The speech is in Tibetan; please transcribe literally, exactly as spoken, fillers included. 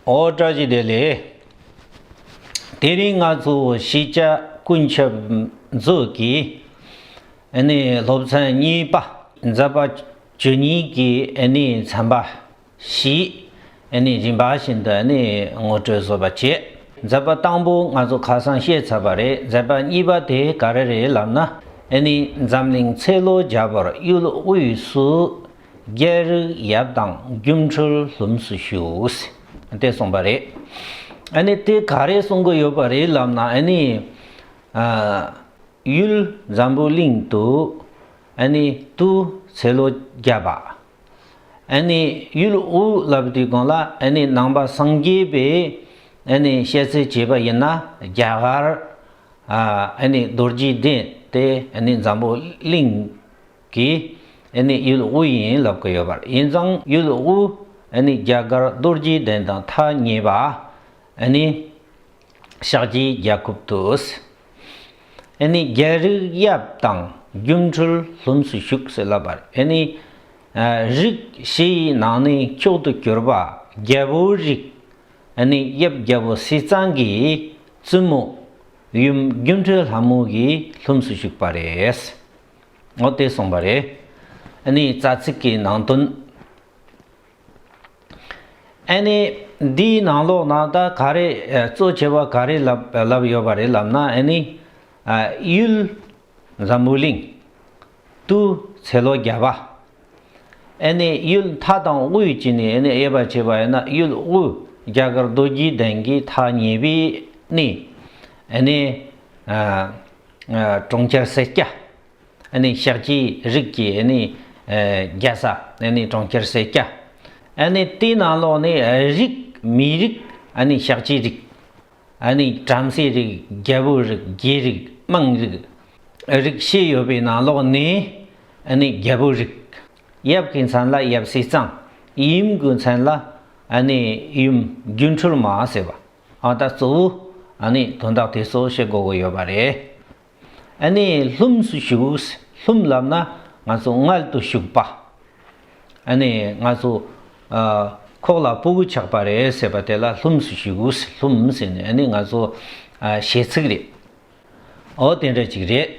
ཨོ་བཀྲ་ཤིས་བདེ་ལེགས། དེ་རིང་ང་ཚོ་གཞིས་ཆགས་ཀུན་ཁྱབ་མཛོད་ཀྱི་ཨ་ནི་སློབ་ཚན་གཉིས་པ། མཛད་པ་བཅུ་གཉིས་ཀྱི་ཨ་ནི་ཚན་པ་བཞི་ཨ་ནི་རིམ་པ་བཞིན་དུ་ཨ་ནི་ངོ་སྤྲོད་བཟོ་བ་བྱེད། མཛད་པ་དང་པོ་ང་ཚོ་ཁ་སང་བཤད་ཚར་བ་རེད། མཛད་པ་གཉིས་པ་དེ་ག་རེ་རེད་ལབ་ན། ཨ་ནི་འཛམ་གླིང་ཚེ་ལོ་བརྒྱ་པར་ཡུལ་དབུས་སུ་རྒྱལ་རིགས་ཡབ་དང་སྒྱུ་འཕྲུལ་ལྷུམས་སུ་ཞུགས། དེ་གསུངས་པ་རེད། ཨ་ནི་དེ་ག་རེ་གསུང་གི་ཡོད་པ་རེད་ལབ་ན། ཨ་ནི་ཨ་ཡུལ་འཛམ་བུ་གླིང་དུ་ཨ་ནི་དུས་ཚེ་ལོ་བརྒྱ་པ། ཨ་ནི་ཡུལ་དབུས་ལབ་དུས་སྒང་ལ་ཨ་ནི་ནང་པ་སངས་རྒྱས་པའི་ཨ་ནི་བཤད་ཚུལ་བྱས་པ་ཡིན་ན་རྒྱ་གར། ཨ་ནི་རྡོ་རྗེ་གདན་དེ་ཨ་ནི་འཛམ་བུ་གླིང་གི་ཨ་ནི་ཡུལ་དབུས་ཡིན་ལབ་ཀྱི་ཡོད་པ་རེད། ཡིན་ཙང་ཡུལ་དབུས་ཨ་ནི་རྒྱ་གར་རྡོ་རྗེ་གདན་དང་ཐག་ཉེ་བ་ཨ་ནི་ཤཱཀྱའི་རྒྱལ་ཁབ་ཏུ། ཨ་ནི་རྒྱལ་རིགས་ཡབ་དང་སྒྱུ་འཕྲུལ་ལྷུམས་སུ་ཞུགས་ཟེར་ལབ་པ་རེད། ཨ་ནི་ཨ་རིགས་བཞི་ཡི་ནང་ནས་མཆོག་ཏུ་གྱུར་པ་རྒྱལ་པོའི་རིགས། ཨ་ནི་ཡབ་རྒྱལ་པོ་ཟས་གཙང་གི་བཙུན་མོ་ཡུམ་སྒྱུ་འཕྲུལ་ལྷ་མོ་གི་ལྷུམས་སུ་ཞུགས་པ་རེད། འོ་དེ་གསུངས་པ་རེད། ཨ་ནི་རྩ་ཚིག་གི་ནང་དོན། ཨ་ནི་འདིའི་ནང་ལོགས་ན་ད་ག་རེ་ཨ་གཙོ་ཆེ་བ་ག་རེ་ལབ་ལབ་ཡོད་པ་རེད་ལབ་ན། ཨ་ནི་ཨ་ཡུལ་འཛམ་བུ་གླིང་དུས་ཚེ་ལོ་བརྒྱ་པ། ཨ་ནི་ཡུལ་མཐའ་དང་དབུས་ཀྱི་ནི་ཨ་ནི་དབྱེ་བ་ཕྱེ་བ་ཡིན་ན། ཡུལ་དབུས་རྒྱ་གར་རྡོ་རྗེ་གདན་གྱི་ཐག་ཉེ་བའི་ནི་ཨ་ནི་ཨ་ཨ་གྲོང་ཁྱེར་སེར་སྐྱ། ཨ་ནི་ཤཱཀྱའི་རིགས་ཀྱི་ཨ་ནི་ཨ་རྒྱལ་ས་ཨ་ནི་གྲོང་ཁྱེར་སེར་སྐྱ། ཨ་ནི་དེའི་ནང་ལོགས་ནས་རིགས་མི་རིགས་ཨ་ནི་ཤཱཀྱའི་རིགས། ཨ་ནི་བྲམ་ཟེའི་རིགས། རྒྱལ་པོའི་རིགས། རྒྱལ་རིགས། དམངས་རིགས། རིགས་བཞི་ཡོད་པའི་ནང་ལོགས་ནས་ཨ་ནི་རྒྱལ་པོའི་རིགས། ཡབ་ཀྱི་མཚན་ལ་ཡབ་ཟས་གཙང་། ཡུམ་གྱི་མཚན་ལ་ཨ་ནི་ཡུམ་སྒྱུ་འཕྲུལ་མ་ཟེར་བ། ཨ་ད་གཙོ་བོ་ཨ་ནི་དོན་དག་དེ་ཚོ་བཤད་དགོས་ཀྱི་ཡོད་པ་རེད། ཨ་ནི་ལྷུམས་སུ་ཞུགས། ལྷུམས་ལབ་ན་ང་ཚོ་མངལ་དུ་ཞུགས་པ། ཨ་ནི་ང་ཚོ་ཨ་ཁོག་ལ་སྤུ་གུ་ཆགས་པ་རེད་ཟེར་བ་དེ་ལ་ལྷུམས་སུ་ཞུགས། ལྷུམས་ཟེར་ནས་ཨ་ནི་ང་ཚོ་ཨ་ཞེ་ཚིག་རེད། འོ་དེ་འདྲ་ཅིག་རེད།